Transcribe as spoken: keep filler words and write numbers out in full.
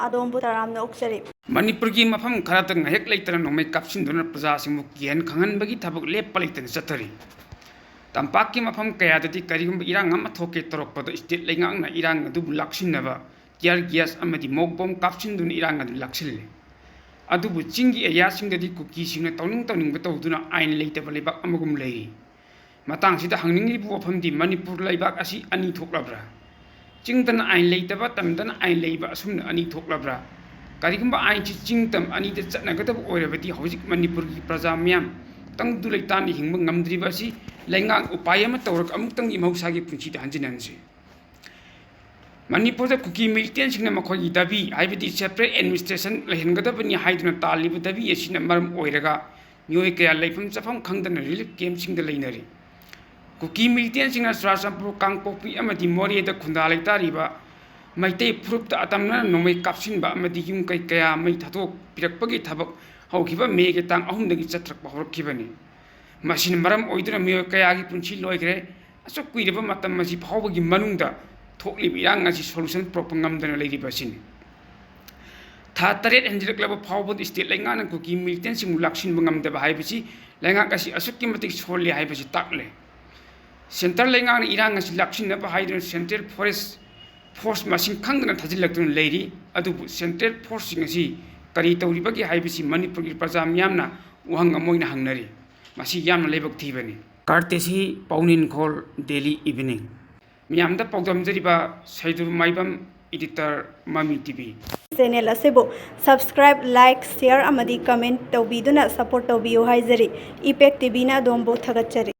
ꯑꯗꯣꯝꯕꯨ ꯇꯔꯥꯝꯅ ꯑꯣꯛꯆꯔꯤ꯫ ꯃꯅꯤꯄꯨꯔꯒꯤ ꯃꯐꯝ ꯈꯔꯗ ꯉꯥꯏꯍꯥꯛ ꯂꯩꯇꯅ ꯅꯣꯡꯃꯩ ꯀꯥꯞꯁꯤꯟꯗꯨꯅ ꯄ꯭ꯔꯖꯥꯁꯤꯡꯕꯨ ꯀꯤꯍꯟ ꯈꯪꯍꯟꯕꯒꯤ ꯊꯕꯛ ꯂꯦꯞꯄ ꯂꯩꯇꯅ ꯆꯠꯊꯔꯤ꯫ ꯇꯝꯄꯥꯛꯀꯤ ꯃꯐꯝ ꯀꯌꯥꯗꯗꯤ ꯀꯔꯤꯒꯨꯝꯕ ꯏꯔꯥꯡ ꯑꯃ ꯊꯣꯛꯀꯦ ꯇꯧꯔꯛꯄꯗ state ꯂꯩꯉꯥꯛꯅ ꯏꯔꯥꯡ ꯑꯗꯨꯕꯨ ꯂꯥꯛꯁꯤꯟꯅꯕ tear gas ꯑꯃꯗꯤ ꯃꯣꯛ ꯕꯣꯝ ꯀꯥꯞꯁꯤꯟꯗꯨꯅ ꯏꯔꯥꯡ ꯑꯗꯨ ꯂꯥꯛꯁꯤꯜꯂꯤ꯫ ꯑꯗꯨꯕꯨ ꯆꯤꯡꯒꯤ areaꯁꯤꯡꯗꯗꯤ ꯀꯨꯀꯤꯁꯤꯡꯅ ꯇꯧꯅꯤꯡ ꯇꯧꯅꯤꯡꯕ ꯇꯧꯗꯨꯅ ꯑꯥꯏꯟ ꯂꯩꯇꯕ ꯂꯩꯕꯥꯛ ꯑꯃꯒꯨꯝ ꯂꯩꯔꯤ꯫ ꯃꯇꯥꯡꯁꯤꯗ ꯍꯪꯅꯤꯡꯂꯤꯕ ꯋꯥꯐꯝꯗꯤ ꯃꯅꯤꯄꯨꯔ ꯂꯩꯕꯥꯛ ꯑꯁꯤ ꯑꯅꯤ ꯊꯣꯛꯂꯕ꯭ꯔꯥ? ꯆꯤꯡꯗꯅ ꯑꯥꯏꯟ ꯂꯩꯇꯕ, ꯇꯝꯗꯅ ꯑꯥꯏꯟ ꯂꯩꯕ, ꯑꯁꯨꯝꯅ ꯑꯅꯤ ꯊꯣꯛꯂꯕ꯭ꯔꯥ? ꯀꯔꯤꯒꯨꯝꯕ ꯑꯥꯏꯟꯁꯤ ꯆꯤꯡ ꯇꯝ ꯑꯅꯤꯗ ꯆꯠꯅꯒꯗꯕ ꯑꯣꯏꯔꯕꯗꯤ ꯍꯧꯖꯤꯛ ꯃꯅꯤꯄꯨꯔꯒꯤ ꯄ꯭ꯔꯖꯥ ꯃꯤꯌꯥꯝ ꯇꯪꯗꯨ ꯂꯩꯇꯥꯅ ꯍꯤꯡꯕ ꯉꯝꯗ꯭ꯔꯤꯕ ꯑꯁꯤ ꯂꯩꯉꯥꯛ ꯎꯄꯥꯏ ꯑꯃ ꯇꯧꯔꯒ ꯑꯃꯨꯛꯇꯪꯒꯤ ꯃꯍꯧꯁꯥꯒꯤ ꯄꯨꯟꯁꯤꯗ ꯍꯟꯖꯤꯟꯍꯟꯁꯤ꯫ ꯃꯅꯤꯄꯨꯔꯗ ꯀꯨꯀꯤ militantꯁꯤꯡꯅ ꯃꯈꯣꯏꯒꯤ ꯗꯥꯕꯤ, ꯍꯥꯏꯕꯗꯤ separate administration ꯂꯩꯍꯟꯒꯗꯕꯅꯤ ꯍꯥꯏꯗꯨꯅ ꯇꯥꯜꯂꯤꯕ ꯗꯥꯕꯤ ꯑꯁꯤꯅ ꯃꯔꯝ ꯑꯣꯏꯔꯒ ꯃꯤꯑꯣꯏ ꯀꯌꯥ ꯂꯩꯐꯝ ꯆꯥꯐꯝ ꯈꯪꯗꯅ relief campꯁꯤꯡꯗ ꯂꯩꯅꯔꯤ꯫ ꯀꯨꯀꯤ militantꯁꯤꯡꯅ ꯆꯨꯔꯥꯆꯥꯟꯄꯨꯔ, ꯀꯥꯡꯄꯣꯛꯄꯤ ꯑꯃꯗꯤ ꯃꯣꯔꯦꯗ ꯈꯨꯟꯗꯥ ꯂꯩꯇꯥꯔꯤꯕ ꯃꯩꯇꯩ ꯐꯨꯔꯨꯞꯇ ꯑꯇꯝꯅꯅ ꯅꯣꯡꯃꯩ ꯀꯥꯞꯁꯤꯟꯕ ꯑꯃꯗꯤ ꯌꯨꯝ ꯀꯩ ꯀꯌꯥ ꯃꯩ ꯊꯥꯗꯣꯛꯄꯤꯔꯛꯄꯒꯤ ꯊꯕꯛ ꯍꯧꯈꯤꯕ Mayꯒꯤ ꯇꯥꯡ ꯑꯍꯨꯝꯗꯒꯤ ꯆꯠꯊꯔꯛꯄ ꯍꯧꯔꯛꯈꯤꯕꯅꯤ꯫ ꯃꯁꯤꯅ ꯃꯔꯝ ꯑꯣꯏꯗꯨꯅ ꯃꯤꯑꯣꯏ ꯀꯌꯥꯒꯤ ꯄꯨꯟꯁꯤ ꯂꯣꯏꯈ꯭ꯔꯦ꯫ ꯑꯁꯨꯛ ꯀꯨꯏꯔꯕ ꯃꯇꯝ ꯑꯁꯤ ꯐꯥꯎꯕꯒꯤ ꯃꯅꯨꯡꯗ ꯊꯣꯛꯂꯤꯕ ꯏꯔꯥꯡ ꯑꯁꯤ solution ꯄꯨꯔꯛꯄ ꯉꯝꯗꯅ ꯂꯩꯔꯤꯕ ꯑꯁꯤꯅꯤ꯫ ꯊꯥ ꯇꯔꯦꯠ ꯍꯦꯟꯖꯤꯜꯂꯛꯂꯕ ꯐꯥꯎꯕꯗ state ꯂꯩꯉꯥꯛꯅ ꯀꯨꯀꯤ militantꯁꯤꯡꯕꯨ ꯂꯥꯛꯁꯤꯟꯕ ꯉꯝꯗꯕ ꯍꯥꯏꯕꯁꯤ ꯂꯩꯉꯥꯛ ꯑꯁꯤ ꯑꯁꯨꯛꯀꯤ ꯃꯇꯤꯛ ꯁꯣꯜꯂꯤ ꯍꯥꯏꯕꯁꯤ ꯇꯥꯛꯂꯦ꯫ Centre ꯂꯩꯉꯥꯛꯅ ꯏꯔꯥꯡ ꯑꯁꯤ ꯂꯥꯛꯁꯤꯟꯅꯕ ꯍꯥꯏꯗꯨꯅ central force force ꯃꯁꯤꯡ ꯈꯪꯗꯅ ꯊꯥꯖꯤꯜꯂꯛꯇꯨꯅ ꯂꯩꯔꯤ꯫ ꯑꯗꯨꯕꯨ central forceꯁꯤꯡ ꯑꯁꯤ ꯀꯔꯤ ꯇꯧꯔꯤꯕꯒꯦ ꯍꯥꯏꯕꯁꯤ ꯃꯅꯤꯄꯨꯔꯒꯤ ꯄ꯭ꯔꯖꯥ ꯃꯤꯌꯥꯝꯅ ꯋꯥꯍꯪ ꯑꯃ ꯑꯣꯏꯅ ꯍꯪꯅꯔꯤ꯫ ꯃꯁꯤ ꯌꯥꯝꯅ ꯂꯥꯏꯕꯛ ꯊꯤꯕꯅꯤ꯫ Courtesy ꯄꯥꯎꯅꯤꯟꯈꯣꯜ, Daily Evening꯫ ꯃꯤꯌꯥꯝꯗ ꯄꯥꯎꯗꯝꯖꯔꯤꯕ ꯁꯩꯗꯨꯔ ꯃꯥꯏꯕꯝ, editor, ꯃꯃꯤ TV꯫ Channel ꯑꯁꯤꯕꯨ subscribe, like, share ꯑꯃꯗꯤ comment ꯇꯧꯕꯤꯗꯨꯅ support ꯇꯧꯕꯤꯌꯨ ꯍꯥꯏꯖꯔꯤ꯫ Impact TVꯅ ꯑꯗꯣꯝꯕꯨ ꯊꯥꯒꯠꯆꯔꯤ꯫